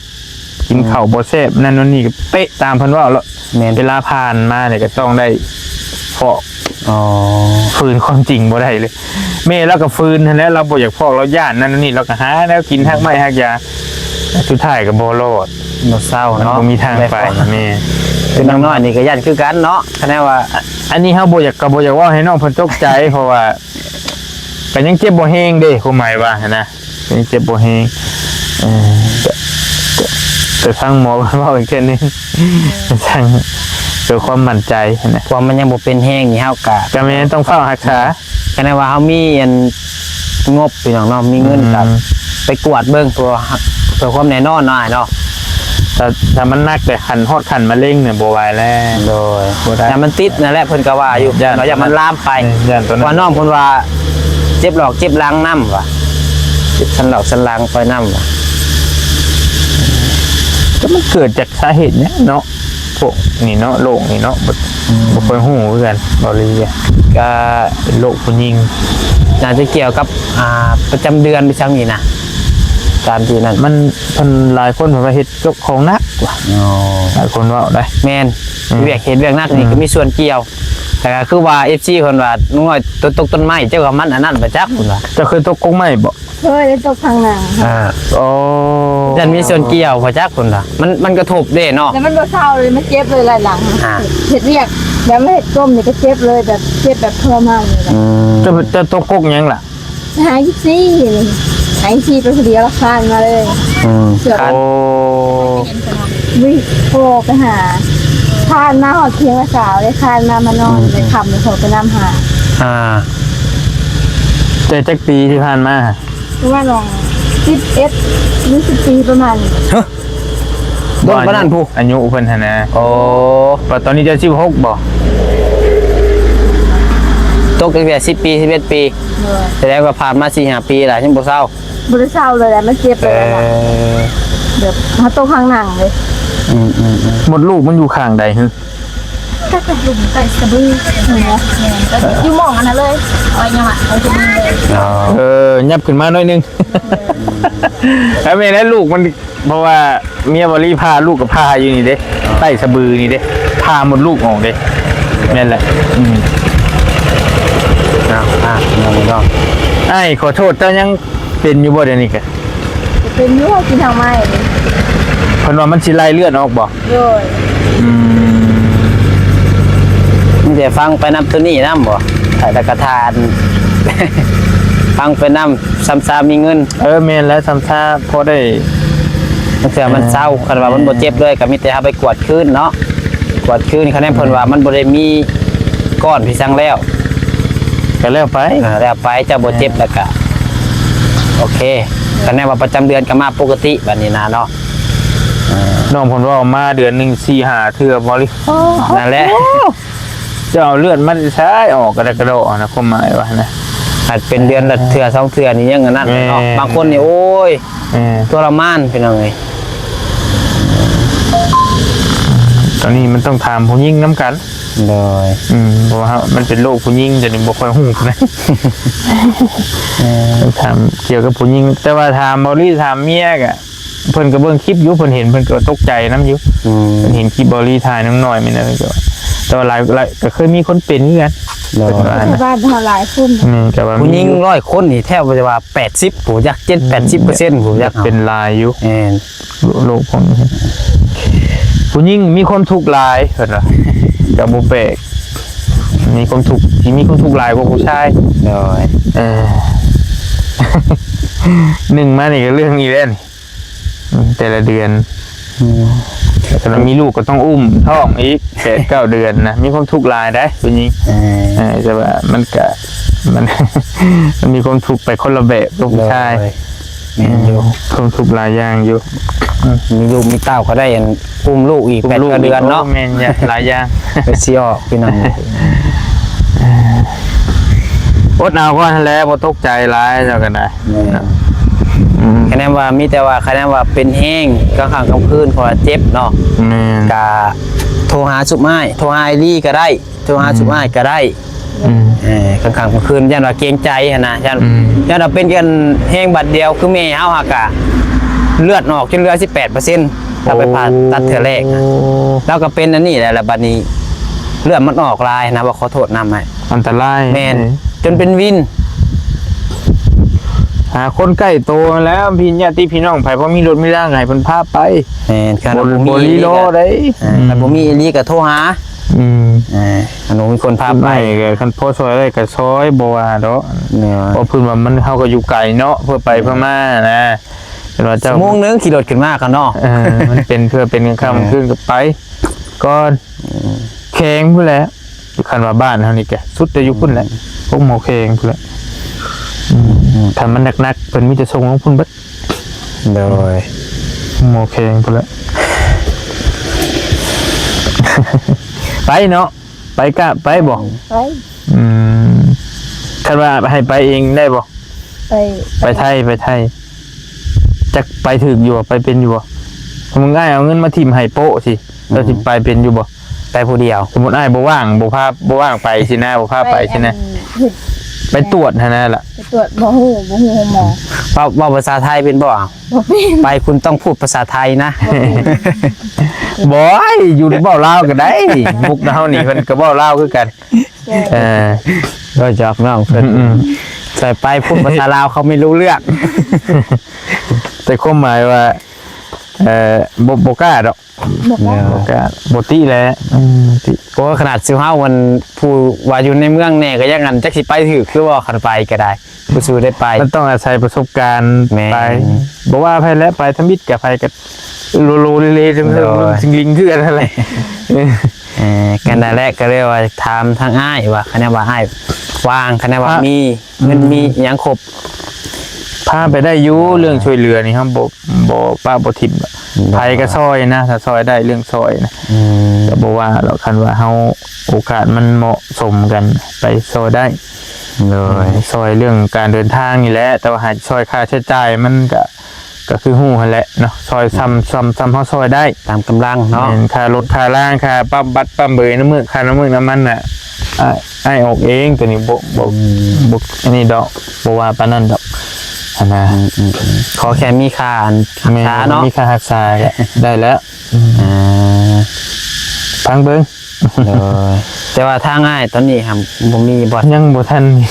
ກິນ ອືມ ເຂົ້າບໍ່ແຊບ ນັ້ນໂນ່ນນີ້ ກໍເປະຕາມເພິ່ນເວົ້າແລ້ວ ແມ່ນ ເວລາຜ່ານມານີ້ກໍຕ້ອງໄດ້ຟອກ ອໍ ຝືນຄວາມຈິງບໍ່ໄດ້ເລີຍ ແມ່ລາວກໍຝືນຫັ້ນແຫຼະ ລາວບໍ່ຢາກຟອກ ລາວຢ້ານນັ້ນໂນ່ນນີ້ ລາວກໍຫາແນວກິນ ອືມ ຮາກໄມ້ຮາກຢາ ສຸດທ້າຍກໍບໍ່ລອດ ບໍ່ເຊົາເນາະ ມັນບໍ່ມີທາງໄປ ແມ່ ຄືນ້ອງນ້ອຍນີ້ກໍຢ້ານຄືກັນເນາະ ຄະແນນວ່າ ອັນນີ້ເຮົາບໍ່ຢາກ ກໍບໍ່ຢາກເວົ້າໃຫ້ນ້ອງເພິ່ນຕົກໃຈ ເພາະວ່າ ກໍຍັງເຈັບບໍ່ແຮງເດ້ ຄວາມໝາຍວ່າຫັ້ນນະ ຍັງເຈັບບໍ່ແຮງ ເອີ ແຕ່ ແຕ່ ແຕ່ຟັງໝໍເພິ່ນເວົ້າອີກເທື່ອໜຶ່ງ ຟັງເພື່ອຄວາມໝັ້ນໃຈຫັ້ນນະ ເພາະວ່າມັນຍັງບໍ່ເປັນແຮງນີ້ ເຮົາກະ ກະແມ່ນຕ້ອງເຝົ້າຮັກສາ ຄະແນນວ່າເຮົາມີອັນ ງົບ ພີ່ນ້ອງເນາະ ມີເງິນ ອືມ ກໍໄປກວດເບິ່ງ ເພື່ອ ເພື່ອຄວາມແນ່ນອນເນາະ ອ້າຍເນາະ ຖ້າ ຖ້າມັນໜັກແຕ່ຂັ້ນ ຮອດຂັ້ນມະເຮັງນີ້ບໍ່ໄຫວແລ້ວ ໂດຍ ບໍ່ໄດ້ ຢ້ານມັນຕິດນັ້ນແຫຼະ ເພິ່ນກໍວ່າຢູ່ ຢ້ານ ວ່າຢ້ານມັນລາມໄປ ເອີ ຢ້ານຕົວນັ້ນ ວ່ານ້ອງເພິ່ນວ່າເຈັບຫຼອກເຈັບຫຼັງນຳວ່າ ເຈັບສັນຫຼອກສັນຫຼັງໄປນຳວ່າ ກໍມັນເກີດຈາກສາເຫດຫຍັງເນາະ ພວກນີ້ເນາະ ໂລກນີ້ເນາະ ບໍ່ ອືມ ບໍ່ຄ່ອຍຮູ້ຄືກັນ ເບົາລີ ກໍເປັນໂລກຜູ້ຍິງ ໜ້າຈະກ່ຽວກັບ ອ່າ ປະຈຳເດືອນໄປຊັ້ນນີ້ນະ ຕາມທີ່ນັ້ນ ມັນ ເພິ່ນ ຫຼາຍຄົນເພິ່ນວ່າເຮັດເຈົ້າຂອງໜັກວ່າ ອໍ ຫຼາຍຄົນເວົ້າໄດ໋ ແມ່ນ ອືມ ວຽກເຮັດວຽກໜັກນີ້ ອືມ ກໍມີສ່ວນກ່ຽວ ແຕ່ກໍຄືວ່າ ເອັຟຊີ ເພິ່ນວ່າ ນ້ອງນ້ອຍຕົກຕົ້ນໄມ້ ເຈົ້າກໍມັນອັນນັ້ນປະຈັກ ເພິ່ນວ່າ ເຈົ້າເຄີຍຕົກກົກໄມ້ບໍ່? ເຄີຍໄດ້ຕົກທາງໜັງ ອ່າ ໂອ້ ຢ້ານມີສ່ວນກ່ຽວບໍ່ຈັກ ເພິ່ນວ່າ ມັນ ມັນກະທົບເດ້ເນາະ ແລ້ວມັນບໍ່ເຊົາເລີຍ ມັນເຈັບເລີຍຫຼາຍຫຼັງ ອ່າ ເຮັດວຽກ ແບບວ່າເຮັດກົ້ມນີ້ກໍເຈັບເລີຍ ແບບເຈັບແບບທໍລະມານເລີຍ ອືມ ເຈົ້າ ເຈົ້າຕົກກົກຫຍັງລະ? ໄຮຊີ ໄຮຊີໄປຜູ້ດຽວລະຄານມາເລີຍ ອືມ ເສືອ ຄານ ໂອ້ ວິໂປໄປຫາ ຄານມາຮອດພຽງລະສາວເລີຍ ຄານມາ ມານອນ ອືມ ໃນຄ່ຳ ແລ້ວເຂົາໄປນຳຫາ ອ່າ ແຕ່ຈັກປີທີ່ຜ່ານມາ? ປະມານສິບເອັດ ຫຼື ສິບປີປະມານນີ້ ຮະ ດົນປານນັ້ນພຸ້ນ ອາຍຸເພິ່ນຫັ້ນນະ ໂອ້ ວ່າຕອນນີ້ເຈົ້າສິບຫົກບໍ່? ຕົກຕັ້ງແຕ່ສິບປີ ສິບເອັດປີ ໂດຍ ສະແດງວ່າຜ່ານມາສີ່ຫ້າປີແລ້ວ ຍັງບໍ່ເຊົາ ບໍ່ໄດ້ເຊົາເລີຍແຫຼະ ມັນເຈັບເລີຍແຫຼະ ເອີ ແບບເຮົາຕົກທາງໜັງເລີຍ ອືມໆໆ ມົດລູກມັນຢູ່ຂ້າງໃດຫື? ຈັກແຫຼະ ລຸ່ມໃຕ້ສະບື ແມ່ນບໍ່? ແມ່ນ ກໍຢູ່ໝ່ອງອັນນັ້ນເລີຍ ອະໄວຍະວະໃຕ້ສະບືເລີຍ ອໍ ເອີ ຫຍັບຂຶ້ນມາໜ້ອຍໜຶ່ງ ເອີ ແລ້ວແມ່ນແລ້ວລູກມັນ ເພາະວ່າເມຍເບົາລີຜ່າ ລູກກໍຜ່າຢູ່ນີ້ເດ້ ໃຕ້ສະບືນີ້ເດ້ ຜ່າມົດລູກອອກເດ້ ແມ່ນແຫຼະ ອືມ ອ້າວ ອ້າວ ນ້ອງ ອ້າຍ ຂໍໂທດ ເຈົ້າຍັງເປັນຢູ່ບໍ່ດຽວນີ້ກະ? ເປັນຢູ່ ກິນທາງໄມ້ ເພິ່ນວ່າມັນຊິໄລ່ເລືອດອອກບໍ່? ໂດຍ ອືມ ມີແຕ່ຟັງໄປນຳໂຕນີ້ນຳບໍ່? ແລ້ວກະທານ ຟັງໄປນຳ ຊຳຊາມີເງິນ ເອີ ແມ່ນແລ້ວ ຊຳຊາພໍໄດ້ ບາງເທື່ອມັນເຊົາ ເອີ ຄັນວ່າມັນບໍ່ເຈັບເລີຍ ກໍມີແຕ່ເຮົາໄປກວດຄືນເນາະ ກວດຄືນ ຄະແນນເພິ່ນວ່າມັນບໍ່ໄດ້ມີກ້ອນພິສັງແລ້ວ ກໍແລ້ວໄປ ເອີ ແລ້ວໄປ ເຈົ້າບໍ່ເຈັບ ເອີ ແລ້ວກໍໂອເຄ ຄະແນນວ່າປະຈຳເດືອນກໍມາປົກກະຕິບັດນີ້ນະເນາະ ເອີ ນ້ອງເພິ່ນເວົ້າມາເດືອນໜຶ່ງສີ່ຫ້າເທື່ອບໍລິ ນັ້ນແຫຼະ ເຈົ້າເອົາເລືອດມາແຕ່ໃສອອກກະດະກະດໍຫັ້ນນະ ຄວາມໝາຍວ່ານະ ອາດເປັນເດືອນລະເທື່ອສອງເທື່ອນີ້ຍັງອັນນັ້ນເນາະ ແມ່ນ ບາງຄົນນີ້ ໂອ້ຍ ແມ່ນ ທໍລະມານພີ່ນ້ອງເອີຍ ຕອນນີ້ມັນຕ້ອງຖາມຜູ້ຍິງນຳກັນ ໂດຍ ອືມ ເພາະວ່າມັນເປັນໂລກຜູ້ຍິງ ຈະໄດ້ບໍ່ຄ່ອຍຮູ້ປານໃດ ເອີ ຕ້ອງຖາມກ່ຽວກັບຜູ້ຍິງ ແຕ່ວ່າຖາມເບົາລີ ຖາມເມຍກະ ເພິ່ນກໍເບິ່ງຄລິບຢູ່ ເພິ່ນເຫັນ ເພິ່ນກໍຕົກໃຈນຳຢູ່ ອືມ ເພິ່ນເຫັນຄລິບເບົາລີຖ່າຍນ້ອງນ້ອຍແມ່ນ ເພິ່ນກໍ ແຕ່ວ່າຫຼາຍ ຫຼາຍ ກໍເຄີຍມີຄົນເປັນຄືກັນ ໂດຍ ເພິ່ນວ່າ ບ້ານເຮົາຫຼາຍຄົນ ແມ່ນ ກໍວ່າ ຜູ້ຍິງຮ້ອຍຄົນນີ້ແທບວ່າແປດສິບ ຜູ້ຈັກ ເຈັດແປດສິບເປີເຊັນ ຜູ້ຈັກ ເປັນຫຼາຍຢູ່ ແມ່ນ ໂລກພວກນີ້ ຜູ້ຍິງມີຄວາມທຸກຫຼາຍ ເພິ່ນວ່າ ກໍບໍ່ແປກ ມີຄວາມທຸກ ຊິມີຄວາມທຸກຫຼາຍກວ່າຜູ້ຊາຍ. ໂດຍ ເອີ ໜຶ່ງມານີ້ກໍເລື່ອງນີ້ແຫຼະນີ້ ອືມ ແຕ່ລະເດືອນ ອືມ ແລ້ວມີລູກກໍຕ້ອງອຸ້ມທ້ອງອີກ ແປດເກົ້າເດືອນນະ ມີຄວາມທຸກຫຼາຍໄດ໋ຜູ້ຍິງ. ເອີ ເອີ ແຕ່ວ່າມັນກະ ມັນ ມັນມີຄວາມທຸກໄປຄົນລະແບບກັບຜູ້ຊາຍ. ໂດຍ ແມ່ນຢູ່ ເອີ ຄວາມທຸກຫຼາຍຢ່າງຢູ່. ອືມ ມີລູກມີເຕົ້າກໍໄດ້ອັນ ອຸ້ມລູກອີກ ອຸ້ມລູກ ແປດເກົ້າເດືອນເນາະ. ໂອ້ ແມ່ນ ຫຼາຍຢ່າງ ໄປຊິອອກ ພີ່ນ້ອງ. ເອີ ອົດເອົາກ່ອນຫັ້ນແຫຼະ ບໍ່ຕົກໃຈຫຼາຍເຈົ້າກໍໄດ້. ແມ່ນ ອືມ ຄະແນນວ່າ ມີແຕ່ວ່າຄະແນນວ່າເປັນແຮງ ກາງຄ່ຳກາງຄືນເພາະວ່າເຈັບເນາະ. ແມ່ນ ກະໂທຫາຊຸມອ້າຍ ໂທຫາອ້າຍລີກໍໄດ້ ໂທຫາ ອືມ ຊຸມອ້າຍກໍໄດ້. ອືມ ເອີ ກາງຄ່ຳກາງຄືນ ຢ້ານວ່າເກງໃຈຫັ້ນນະ ຢ້ານ ອືມ ຢ້ານວ່າເປັນກັນແຮງບາດດຽວ ຄືແມ່ເຮົາຫາກະເລືອດອອກຈົນເຫຼືອສິບແປດເປີເຊັນ ເຮົາໄປຜ່າຕັດເທື່ອແລກນະ. ໂອ້ ລາວກໍເປັນອັນນີ້ແຫຼະ ລະບາດນີ້ເລືອດມັນອອກຫຼາຍນະ ວ່າຂໍໂທດນຳໃຫ້ ອັນຕະລາຍ. ແມ່ນ ເອີ ຈົນເປັນວິນ ຫາຄົນໃກ້ໂຕແລ້ວ ພີ່ ຍາດຕິພີ່ນ້ອງໃຜພໍມີລົດມີລາກໍໃຫ້ເພິ່ນພາໄປ. ແມ່ນ ຄັນບໍ່ມີ ບໍ່ລີລໍໄດ້ ເອີ ອືມ ຄັນບໍ່ມີອີ່ຫຼີກໍໂທຫາ. ອືມ ເອີ ຄັນບໍ່ມີຄົນພາໄປ ຄັນພໍຊ່ອຍໄດ້ກໍຊ່ອຍ ບໍ່ວ່າດອກ. ເອີ ເພາະເພິ່ນວ່າມັນ ເຮົາກໍຢູ່ໄກເນາະ ເພື່ອໄປ ແມ່ນ ເພື່ອມານະ ເພິ່ນວ່າເຈົ້າ ຊົ່ວໂມງໜຶ່ງຂີ່ລົດຂຶ້ນມາກໍເນາະ. ເອີ ມັນເປັນເພື່ອເປັນກາງຄ່ຳ ເອີ ກາງຄືນກໍໄປກ່ອນ. ອືມ ແຂວງພຸ້ນແຫຼະ ຄັນວ່າບ້ານເຮົານີ້ກະສຸດແຕ່ຢູ່ພຸ້ນແຫຼະ ອືມ ພວກໝໍແຂວງພຸ້ນແຫຼະ. ອືມ ອືມ ຖ້າມັນໜັກໆ ເພິ່ນມີແຕ່ສົ່ງລົງພຸ້ນເບິດ. ໂດຍ ໝໍແຂວງພຸ້ນແຫຼະ ໄປເນາະ ໄປກະໄປບໍ່? ໄປ ອືມ ຄັນວ່າໃຫ້ໄປເອງໄດ້ບໍ່? ໄປ ໄປໄທ ໄປໄທ ຈັກໄປຖືກຢູ່ບໍ່? ໄປເປັນຢູ່ບໍ່? ສົມມຸດອ້າຍເອົາເງິນມາຖິ້ມໃຫ້ໂປະຊິ ອືມ ເຈົ້າຊິໄປເປັນຢູ່ບໍ່? ໄປຜູ້ດຽວ ສົມມຸດອ້າຍບໍ່ວ່າງ ບໍ່ພາ ບໍ່ວ່າງໄປຊິນະ ບໍ່ພາໄປຊິນະ ໄປອັນ ເຮັດ ໄປຕວດຫັ້ນນະລະ ໄປຕວດ ບໍ່ຮູ້ ບໍ່ຮູ້ໂຮງໝໍ. ເວົ້າ ເວົ້າພາສາໄທເປັນບໍ່? ບໍ່ເປັນ ໄປ ຄຸນຕ້ອງພູດພາສາໄທນະ. ບໍ່ເປັນ ບໍ່ ຢູ່ເວົ້າລາວກໍໄດ້ ມຸກເຮົານີ້ເພິ່ນກໍເວົ້າລາວຄືກັນ. ເອີ ກໍຈອກນ້ອງເພິ່ນ ອືມໆ ໃສ່ໄປ ພູດພາສາລາວເຂົາໄມ່ຮູ້ເລື່ອງ ແຕ່ຄວາມໝາຍວ່າ ເອີ ບໍ່ ບໍ່ກ້າດອກ ບໍ່ກ້າ ບໍ່ກ້າ ບໍ່ຕິແຫຼະ. ອືມ ຕິ ໂອ້ ຂະໜາດຊິເຮົາ ອັນ ຜູ້ວ່າຢູ່ໃນເມືອງແດ່ກໍຍັງ ອັນ ຈັກຊິໄປຖືກຫຼືບໍ່ ຄັນໄປກໍໄດ້ ຜູ້ສູ່ໄດ້ໄປ ມັນຕ້ອງອາໄສປະສົບການ ແມ່ນ ໄປ ບໍ່ວ່າໃຜແຫຼະ ໄປທຳອິດກັບໃຜກໍໂລໆເລໆ ໂດຍ ຊິງລິງຄືກັນຫັ້ນແຫຼະ. ເອີ ກັນນັ້ນແຫຼະ ກໍເລີຍວ່າຖາມທາງອ້າຍວ່າ ຄັນວ່າອ້າຍວ່າງ ຄັນວ່າ ພະ ມີເງິນ ອືມ ມີຫຍັງຄົບ ພາໄປໄດ້ຢູ່. ອ່າ ເລື່ອງຊ່ວຍເຫຼືອນີ້ ເຮົາບໍ່ ບໍ່ປະບໍ່ຖິ້ມ ໂດຍ ໃຜກໍຊ່ອຍນະ ຖ້າຊ່ອຍໄດ້ເລື່ອງຊ່ອຍນະ ອືມ ກໍບໍ່ວ່າດອກ ຄັນວ່າເຮົາໂອກາດມັນເໝາະສົມກັນໄປຊ່ອຍໄດ້. ໂດຍ ອືມ ຊ່ອຍເລື່ອງການເດີນທາງນີ້ແຫຼະ ແຕ່ວ່າໃຫ້ຊ່ອຍຄ່າໃຊ້ຈ່າຍມັນກໍ ກໍຄືຮູ້ຫັ້ນແຫຼະເນາະ ຊ່ອຍຊ່ຳ ອືມ ຊ່ຳ ຊ່ຳເຮົາຊ່ອຍໄດ້ຕາມກຳລັງເນາະ. ແມ່ນ ຄ່າລົດຄ່າລາ ຄ່າປ້ຳບັດປ້ຳເບີ ນ້ຳເມືອກ ຄ່ານ້ຳເມືອກນ້ຳມັນນະ ອ້າຍ ອ້າຍອອກເອງ ໂຕນີ້ບໍ່ ບໍ່ ອືມ ບໍ່ອັນນີ້ດອກ ບໍ່ວ່າປານນັ້ນດອກຫັ້ນນະ. ອືມໆໆ ຂໍແຄ່ມີຄ່າອັນ ແມ່ນ ຮັກສາເນາະ ມີຄ່າຮັກສາກໍໄດ້ແລ້ວ. ອືມ ອ່າ ຟັງເບິ່ງ. ໂດຍ ແຕ່ວ່າທາງອ້າຍຕອນນີ້ຫາບໍ່ມີບໍ່? ຍັງບໍ່ທັນມີ.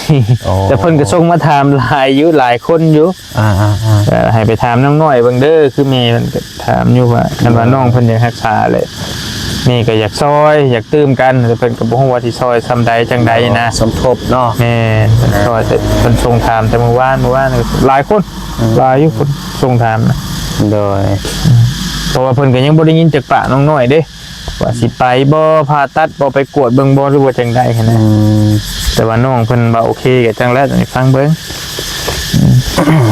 ໂອ້ ແຕ່ເພິ່ນກໍສົ່ງມາຖາມຫຼາຍຢູ່ ຫຼາຍຄົນຢູ່. ອ່າໆໆ ກໍໃຫ້ໄປຖາມນາງນ້ອຍເບິ່ງເດີ ຄືແມ່ເພິ່ນກໍຖາມຢູ່ວ່າ ຄັນວ່າ ໂດຍ ນ້ອງເພິ່ນຢາກຮັກສາແຫຼະ ແມ່ກໍຢາກຊ່ອຍ ຢາກຕື່ມກັນ ແຕ່ເພິ່ນກໍບໍ່ຮູ້ວ່າຊິຊ່ອຍສ່ຳໃດຈັ່ງໃດນະ ສົມທົບເນາະ. ແມ່ນ ຊ່ອຍ ແຕ່ເພິ່ນສົ່ງຖາມແຕ່ມື້ວານ ມື້ວານຫຼາຍຄົນ ອືມ ຫຼາຍຢູ່ຄົນສົ່ງຖາມນະ. ໂດຍ ເພາະວ່າເພິ່ນກໍຍັງບໍ່ໄດ້ຍິນຈາກປາກນ້ອງນ້ອຍເດ້ ວ່າຊິໄປບໍ່ ຜ່າຕັດບໍ່ ໄປກວດເບິ່ງບໍ່ ຫຼືວ່າຈັ່ງໃດຫັ້ນນະ. ອືມ ແຕ່ວ່ານ້ອງເພິ່ນວ່າໂອເຄ ກໍຈັ່ງແລ້ວ ໃຫ້ຟັງເບິ່ງ. ອືມ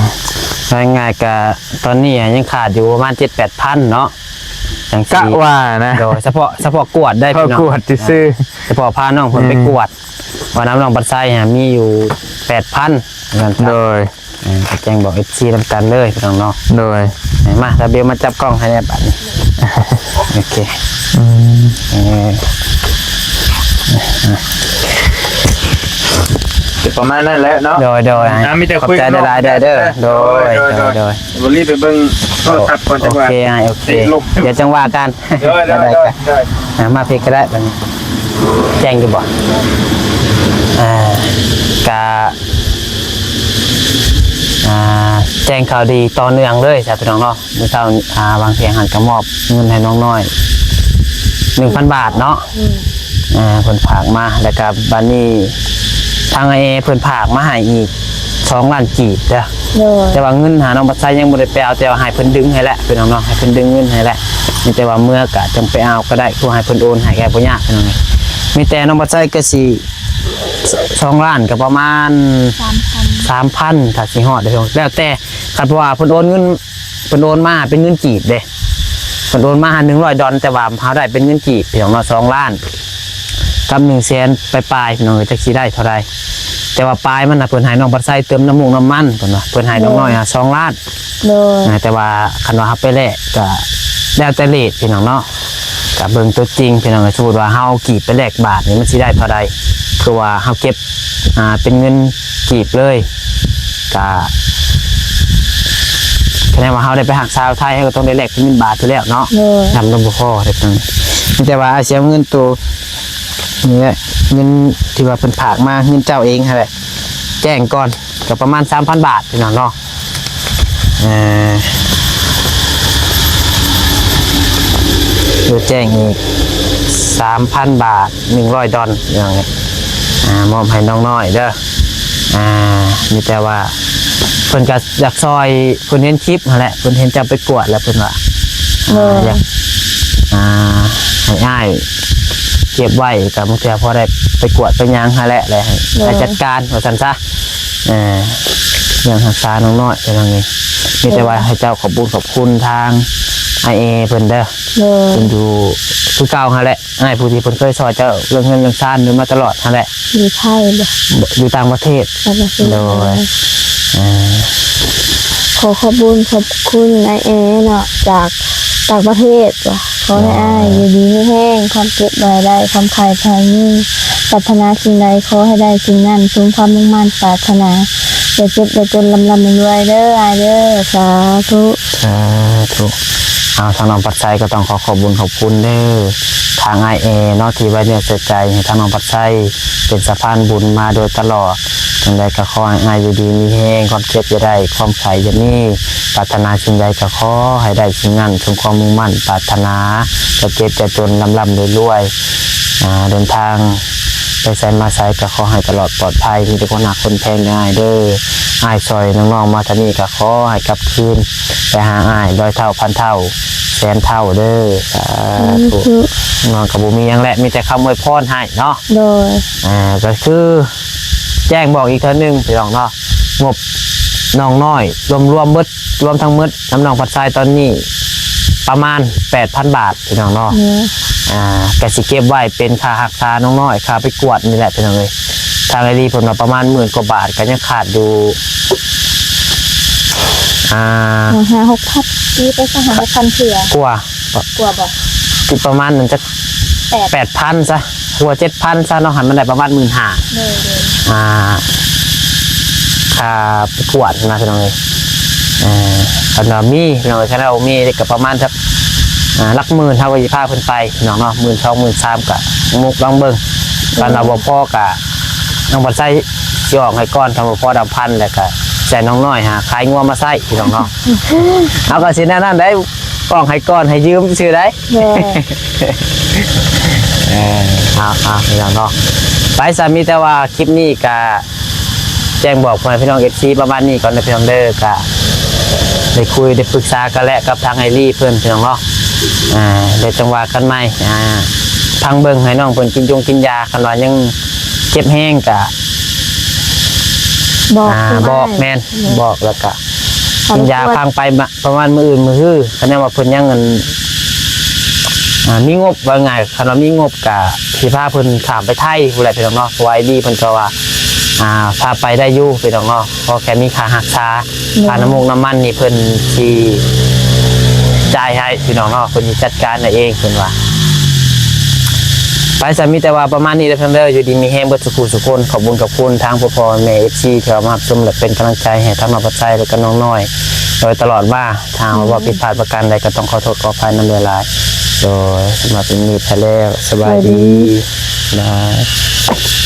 ເວົ້າງ່າຍໆ ກະຕອນນີ້ຍັງຂາດຢູ່ປະມານເຈັດແປດພັນເນາະ ຈັ່ງຊີ້ ກະວ່ານະ. ໂດຍ ສະເພາະ ສະເພາະກວດໄດ້ ສະເພາະ ພີ່ນ້ອງ ກວດຊື່ໆ ສະເພາະພານ້ອງເພິ່ນໄປ ອືມ ກວດ ວ່ານຳນ້ອງບັດໄຊຫາມີຢູ່ແປດພັນ ວ່າຊັ້ນຊະ. ໂດຍ ເອີ ກໍແຈ້ງບອກເອັຟຊີນຳກັນເລີຍພີ່ນ້ອງເນາະ. ໂດຍ ມາ ຕາເບວມາຈັບກ້ອງໃຫ້ແດ່ບາດນີ້. ໂອເຄ ອືມ ເອີ ຈະປະມານນັ້ນແຫຼະເນາະ. ໂດຍໆ ອ່າ ມີແຕ່ຄຸຍກັບນ້ອງ ຂອບໃຈຫຼາຍໆເດີ. ໂດຍ ໂດຍໆ ໂດຍໆ ໂດຍ ບໍ່ລີບໄປເບິ່ງໂທລະສັບກ່ອນ. ໂອເຄ ໂອເຄ ດຽວຈັ່ງວ່າກັນ. ໂດຍໆ ໂດຍໆ ອ່າ ມາພີ້ກໍໄດ້ບາດນີ້. ແຈ້ງຢູ່ບໍ່? ອ່າ ກະ ອ່າ ແຈ້ງຂ່າວດີຕໍ່ເນື່ອງເລີຍຈ້າພີ່ນ້ອງເນາະ. ມື້ເຊົ້າ ອ່າ ຫວ່າງພຽງຫັ້ນກໍມອບເງິນໃຫ້ນ້ອງນ້ອຍໜຶ່ງພັນບາດເນາະ. ອືມ ເອີ ອ່າ ເພິ່ນຝາກມາ ແລ້ວກໍບາດນີ້ທາງອ້າຍແອເພິ່ນຝາກມາໃຫ້ອີກສອງລ້ານກີບເດີ. ໂດຍ. ແຕ່ວ່າເງິນຫານ້ອງບັດໄຊຍັງບໍ່ໄດ້ໄປເອົາ ແຕ່ວ່າໃຫ້ເພິ່ນດຶງໃຫ້ແຫຼະພີ່ນ້ອງເນາະ ໃຫ້ເພິ່ນດຶງເງິນໃຫ້ແຫຼະ ມີແຕ່ວ່າເມື່ອກະຈັ່ງໄປເອົາກໍໄດ້ ຄືໃຫ້ເພິ່ນໂອນໃຫ້ກໍບໍ່ຍາກພີ່ນ້ອງ. ມີແຕ່ນ້ອງບັດໄຊກໍຊິ ສອງລ້ານກໍປະມານສາມພັນ ສາມພັນ ຖ້າຊິຮອດເດ້ພີ່ນ້ອງ ແລ້ວແຕ່ ຄັນເພາະວ່າເພິ່ນໂອນເງິນ ເພິ່ນໂອນມາເປັນເງິນກີບເດ້ ເພິ່ນໂອນມາໜຶ່ງຮ້ອຍດອນ ແຕ່ວ່າເຮົາໄດ້ເປັນເງິນກີບພີ່ນ້ອງເນາະ ສອງລ້ານກັບໜຶ່ງແສນປາຍໆ ພີ່ນ້ອງເອີຍ ຈັກຊິໄດ້ເທົ່າໃດ. ແຕ່ວ່າປາຍມັນນະ ເພິ່ນໃຫ້ນ້ອງບັດໄຊເຕີມນ້ຳມູກນ້ຳມັນ ເພິ່ນວ່າ ເພິ່ນໃຫ້ນ້ອງນ້ອຍ ໂດຍ ຫ້າ ສອງລ້ານ. ໂດຍ. ອ່າ ແຕ່ວ່າຄັນວ່າເຮົາໄປແລກກໍແລ້ວແຕ່ເຣດພີ່ນ້ອງເນາະ ກໍເບິ່ງຕົວຈິງພີ່ນ້ອງເອີຍ. ສົມມຸດວ່າເຮົາເອົາກີບໄປແລກບາດນີ້ ມັນຊິໄດ້ເທົ່າໃດ ຄືວ່າເຮົາເກັບ ອ່າ ເປັນເງິນກີບເລີຍ ກະ ຄະແນນວ່າເຮົາໄດ້ໄປຮັກສາວໄທ ເຮົາກໍຕ້ອງໄດ້ແລກເປັນເງິນບາດຢູ່ແລ້ວເນາະ. ໂດຍ. ນຳລະບໍ່ພໍເດ້ ມີແຕ່ວ່າອ້າຍຊິເອົາເງິນໂຕນີ້ແຫຼະ ເງິນທີ່ວ່າເພິ່ນຝາກມາ ເງິນເຈົ້າເອງຫັ້ນແຫຼະ ແຈ້ງກ່ອນ ກໍປະມານສາມພັນບາດພີ່ນ້ອງເນາະ. ເອີ ໂດຍແຈ້ງອີກສາມພັນບາດ ໜຶ່ງຮ້ອຍດອນພີ່ນ້ອງເອີຍ ອ່າ ມອບໃຫ້ນ້ອງນ້ອຍເດີ. ອ່າ ມີແຕ່ວ່າເພິ່ນກໍຢາກຊ່ອຍ ເພິ່ນເຫັນຄລິບຫັ້ນແຫຼະ ເພິ່ນເຫັນເຈົ້າໄປກວດແລ້ວເພິ່ນວ່າ ໂດຍ ອ່າ ຢາກ ອ່າ ໃຫ້ອ້າຍເກັບໄວ້ ກໍບາງເທື່ອພໍໄດ້ໄປກວດໄປຫຍັງຫັ້ນແຫຼະ ແລ້ວໃຫ້ ໂດຍ ໃຫ້ຈັດການວ່າຊັ້ນຊະ. ເອີ ເລື່ອງຮັກສານ້ອງນ້ອຍເປັນຈັ່ງໃດ ມີແຕ່ວ່າໃຫ້ເຈົ້າຂອບບຸນຂອບຄຸນທາງອ້າຍແອເພິ່ນເດີ. ໂດຍ. ເພິ່ນຢູ່ຄືເກົ່າຫັ້ນແຫຼະ ອ້າຍຜູ້ທີ່ເພິ່ນເຄີຍຊ່ອຍເຈົ້າເລື່ອງເຮືອນເລື່ອງຊານຢູ່ມາຕະຫຼອດຫັ້ນແຫຼະ. ຢູ່ໄທບໍ່? ບໍ່ ຢູ່ຕ່າງປະເທດ. ຕ່າງປະເທດ. ໂດຍ. ເອີ ຂໍຂອບບຸນຂອບຄຸນອ້າຍແອເນາະ ຈາກຕ່າງປະເທດວ່າ ຂໍໃຫ້ອ້າຍຢູ່ດີມີແຮງ ຄວາມເຈັບບໍ່ໃຫ້ໄດ້ ຄວາມໄຂ້ບໍ່ໃຫ້ມີ ປາດຖະໜາສິ່ງໃດຂໍໃຫ້ໄດ້ສິ່ງນັ້ນ ສົມຄວາມມຸ່ງໝັ້ນປາດຖະໜາ ຢ່າເຈັບຢ່າຈົນ ລ່ຳໆລວຍໆເດີອ້າຍເດີ. ສາທຸ. ສາທຸ. ເອົາ ທາງນ້ອງປັດໄຊກໍຕ້ອງຂໍຂອບບຸນຂອບຄຸນເດີ ທາງອ້າຍແອເນາະ ທີ່ໄວ້ເນື້ອເຊື່ອໃຈໃຫ້ທາງນ້ອງປັດໄຊເປັນສະພານບຸນມາໂດຍຕະຫຼອດ. ຈັ່ງໃດກໍຂໍໃຫ້ອ້າຍຢູ່ດີມີແຮງ ຄວາມເຈັບຢ່າໄດ້ ຄວາມໄຂ້ຢ່າມີ ປາດຖະໜາສິ່ງໃດກໍຂໍໃຫ້ໄດ້ສິ່ງນັ້ນ ສົມຄວາມມຸ່ງໝັ້ນປາດຖະໜາ ຢ່າເຈັບຢ່າຈົນ ລ່ຳໆລວຍໆ. ອ່າ ເດີນທາງໄປໃສມາໃສກໍຂໍໃຫ້ຕະຫຼອດປອດໄພ ມີແຕ່ຄົນຮັກຄົນແພງເດີອ້າຍເດີ. ອ້າຍຊ່ອຍນ້ອງໆມາເທົ່ານີ້ກໍຂໍໃຫ້ກັບຄືນໄປຫາອ້າຍຮ້ອຍເທົ່າພັນເທົ່າແສນເທົ່າເດີ. ສາທຸ. ສາທຸ. ນ້ອງກໍບໍ່ມີຫຍັງແຫຼະ ມີແຕ່ຄຳອວຍພອນໃຫ້ເນາະ. ໂດຍ. ອ່າ ກໍຄືແຈ້ງບອກອີກເທື່ອໜຶ່ງພີ່ນ້ອງເນາະ ງົບນ້ອງນ້ອຍລວມໆເບິດ ລວມທັງໝົດນຳນ້ອງພັດຊາຍຕອນນີ້ປະມານແປດພັນບາດພີ່ນ້ອງເນາະ. ໂດຍ. ອ່າ ກະຊິເກັບໄວ້ເປັນຄ່າຮັກສານ້ອງນ້ອຍ ຄ່າໄປກວດນີ້ແຫຼະພີ່ນ້ອງເອີຍ. ທາງອ້າຍລີເພິ່ນວ່າປະມານໝື່ນກວ່າບາດ ກະຍັງຂາດຢູ່ ອ່າ ຫ້າຫົກພັນ ຕີໄປຊະ ຫ້າຫົກພັນເທື່ອ ກວ່າ ກວ່າບໍ່ ຊິປະມານນັ້ນຈັກ ແປດ ແປດພັນຊະ ກວ່າເຈັດພັນຊະເນາະ ໃຫ້ມັນໄດ້ປະມານໝື່ນຫ້າ. ໂດຍ ໂດຍ. ອ່າ ຄ່າໄປກວດນະພີ່ນ້ອງເອີຍ. ເອີ ຄັນວ່າມີພີ່ນ້ອງເອີຍ ຄັນວ່າບໍ່ມີກໍປະມານສັກ ອ່າ ຫຼັກໝື່ນ ເຮົາກໍຊິພາເພິ່ນໄປພີ່ນ້ອງເນາະ ໝື່ນສອງ ໝື່ນສາມ ກໍມຸກລອງເບິ່ງ. ຄັນວ່າບໍ່ພໍກໍນ້ອງບັດໄຊຊິອອກໃຫ້ກ່ອນ ຄັນບໍ່ພໍດຳພັນ ແລ້ວກໍໃຫ້ນ້ອງນ້ອຍຫາຂາຍງົວມາໃຊ້ພີ່ນ້ອງເນາະ. ເຮົາກໍຊິແນວນັ້ນໄດ໋ ອອກໃຫ້ກ່ອນ ໃຫ້ຢືມຊື່ໄດ໋. ໂດຍ. ເອີ ເອົາໆ ພີ່ນ້ອງເນາະ ໄປຊະ ມີແຕ່ວ່າຄລິບນີ້ກະແຈ້ງບອກພໍ່ແມ່ພີ່ນ້ອງ ເອັຟຊີ ປະມານນີ້ກ່ອນເດີພີ່ນ້ອງເດີ. ກະໄດ້ຄຸຍໄດ້ປຶກສາກັນແຫຼະກັບທາງອ້າຍລີເພິ່ນພີ່ນ້ອງເນາະ. ອ່າ ດຽວຈັ່ງວ່າກັນໃໝ່. ອ່າ ຟັງເບິ່ງໃຫ້ນ້ອງເພິ່ນກິນຢົງກິນຢາ ຄັນວ່າຍັງເຈັບແຮງກະ ບອກ ອ່າ ບອກ ແມ່ນ ບອກ ແລ້ວກະກິນຢາ ພັກຜ່ອນ ພັງໄປມາ ປະມານມື້ອື່ນມື້ຮື ຄັນແນວວ່າເພິ່ນຍັງ ອັນ ອ່າ ມີງົບ ວ່າງ່າຍ ຄັນວ່າມີງົບກະຊິພາເພິ່ນຂ້າມໄປໄທພຸ້ນແຫຼະພີ່ນ້ອງເນາະ. ເພາະວ່າອ້າຍລີເພິ່ນກໍວ່າ ອ່າ ພາໄປໄດ້ຢູ່ພີ່ນ້ອງເນາະ ຂໍແຄ່ມີຄ່າຮັກສາ ໂດຍ ຄ່ານ້ຳມູກນ້ຳມັນນີ້ເພິ່ນຊິຈ່າຍໃຫ້ພີ່ນ້ອງເນາະ ເພິ່ນຊິຈັດການໃຫ້ເອງເພິ່ນວ່າ. ໄປຊະ ມີແຕ່ວ່າປະມານນີ້ເດີພີ່ນ້ອງເດີ ຢູ່ດີມີແຮງເບິດສູ່ຜູ້ສູ່ຄົນ. ຂອບບຸນຂອບຄຸນທາງພໍ່ໆແມ່ໆ ເອັຟຊີ ທີ່ເຂົ້າມາຮັບຊົມ ແລະ ເປັນກຳລັງໃຈໃຫ້ທາງນ້ອງພັດໄຊ ແລະ ກໍນ້ອງນ້ອຍໂດຍຕະຫຼອດມາ. ຖ້າຫາກວ່າຜິດພາດປະການໃດ ກໍຕ້ອງຂໍໂທດຂໍອະໄພນຳຫຼາຍໆ. ໂດຍ ສຳລັບມື້ນີ້ໄປແລ້ວ ສະບາຍດີ ສະບາຍດີ ບາຍ.